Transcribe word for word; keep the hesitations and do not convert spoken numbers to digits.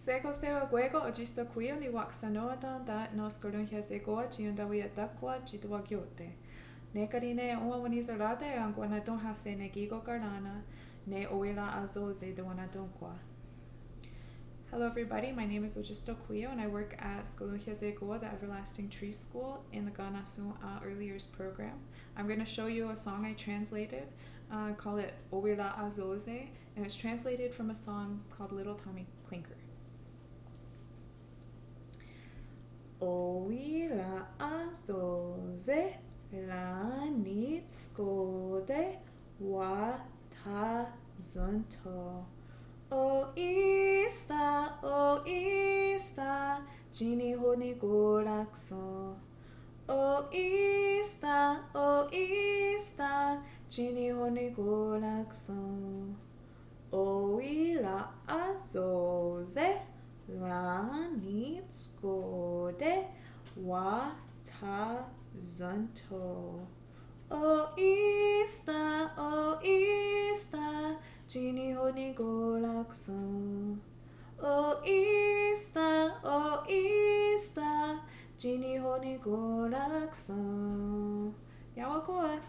Shé:kon sewakwé:kon, otsísto kwí:io niwaksanò:ten tánon skolónhiasekwa tsi iontaweia'tákwa tsi tewakioté. Ne ká:ti ne òn:wa wenhniserá:te enkwanatón:hahse ne kí:ken karén:na ne owirà:'a Sose tewana'tónhkwa. Hello, everybody. My name is Otsisto Kwí:io, and I work at Skolónhiasekwa, the Everlasting Tree School, in the Ká:nenhshòn:'a Early Years program. I'm going to show you a song I translated, uh, call it Owirà:'a Sose, and it's translated from a song called Little Tommy Clinker. Owirà:'a Sose, ranitskó:te, wa'thasén:tho. O'ísta, o'ísta, tsi ní:ioht nikó:rakston. O'ísta, o'ísta, tsi ní:ioht nikó:rakston. Owirà:'a Sose, ranitskó:te, wa'thasén:tho. O'ísta, o'ísta, tsi ní:ioht nikó:rakston. O'ísta, o'ísta, tsi ní:ioht nikó:rakston. Iawakó:wa.